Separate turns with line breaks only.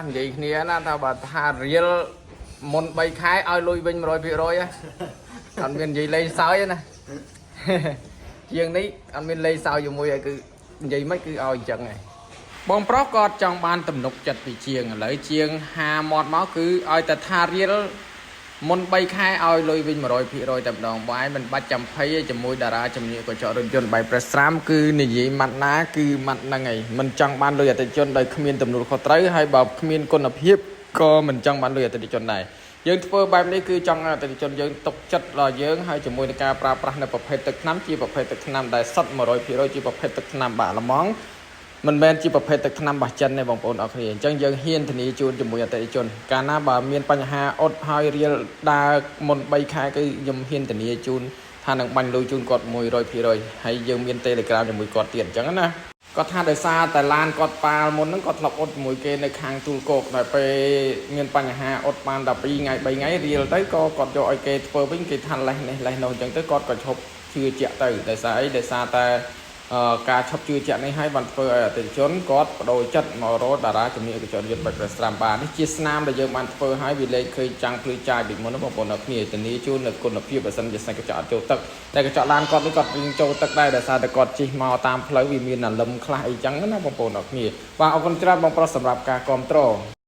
និយាយគ្នាណាថាបើថារៀលមុន3ខែឲ្យលុយវិញ100%ហ៎អត់មាននិយាយលេងសើចទេណា ជាងនេះអត់មានលេងសើចជាមួយឯងគឺនិយាយមិនគឺឲ្យអញ្ចឹងឯងបងប្រុសគាត់ចង់បានទំនុកចិត្តពីជាងឥឡូវជាងហាមាត់មកគឺឲ្យតែថារៀលមុន3ខែឲ្យលុយវិញ100%តែម្ដងបាយមិនបាច់ចាំភ័យទេជាមួយតារាជំនាញកញ្ចក់រថយន្តបាយប្រេះស្រាមគឺនិយាយម៉ាត់ណាគឺម៉ាត់ហ្នឹងឯងមិនចង់បានលុយអតិថិជនដោយគ្មានទំនួលខុសត្រូវហើយបើគ្មានគុណភាពក៏មិនចង់បានលុយអតិថិជនដែរយើងធ្វើបែបនេះគឺចង់ឲ្យអតិថិជនយើងទុកចិត្តដល់យើងហើយជាមួយនឹងការប្រើប្រាស់នៅប្រភេទទឹកថ្នាំជាប្រភេទទឹកថ្នាំដែលសុទ្ធ100%ជាប្រភេទទឹកថ្នាំបាក់ល្មង មិនមែនជាប្រភេទទឹកថ្នាំរបស់ចិនទេបងប្អូនអរគ្នាអញ្ចឹងយើងហ៊ានធានាជូនជាមួយអតិថិជនកាលណាបើមានបញ្ហាអត់ហើយរៀលដើរមុន3ខែគឺខ្ញុំហ៊ានធានាជូនថានឹងបាញ់លុយជូនគាត់100%ហើយយើងមាន Telegram ជាមួយគាត់ទៀតអញ្ចឹងណាគាត់ថាដោយសារតែឡានគាត់ប៉ាល់មុនហ្នឹងគាត់ធ្លាប់អត់ជាមួយគេនៅខាងទូលគោកតែពេលមានបញ្ហាអត់បាន12ថ្ងៃ3ថ្ងៃរៀលទៅក៏គាត់យកឲ្យគេធ្វើវិញគេថាលេះនេះលេះនោះអញ្ចឹងទៅគាត់ក៏ឈប់ជឿជាក់ទៅដោយសារអីដោយសារតែ អឺការឈប់ជឿជាក់នេះឲ្យបានធ្វើឲ្យអតិថិជនគាត់បដូរចិត្តមករកតារាជំនាញកញ្ចក់យន្តបាច់ប្រស្រាមបាននេះជាស្នាមដែលយើងបានធ្វើឲ្យវាលែងឃើញចាំងភ្លឺចាយពីមុនណាបងប្អូនអរគ្នាធានាជូននៅគុណភាពបើសិនជាសាច់កញ្ចក់អត់ចូលទឹកតែកញ្ចក់ឡានគាត់នេះគាត់រៀងចូលទឹកដែរដោយសារតែគាត់ជិះមកតាមផ្លូវវាមានអាលឹមខ្លះអីចឹងណាបងប្អូនអរគ្នាបាទអរគុណច្រើនបងប្រុសសម្រាប់ការគាំទ្រ។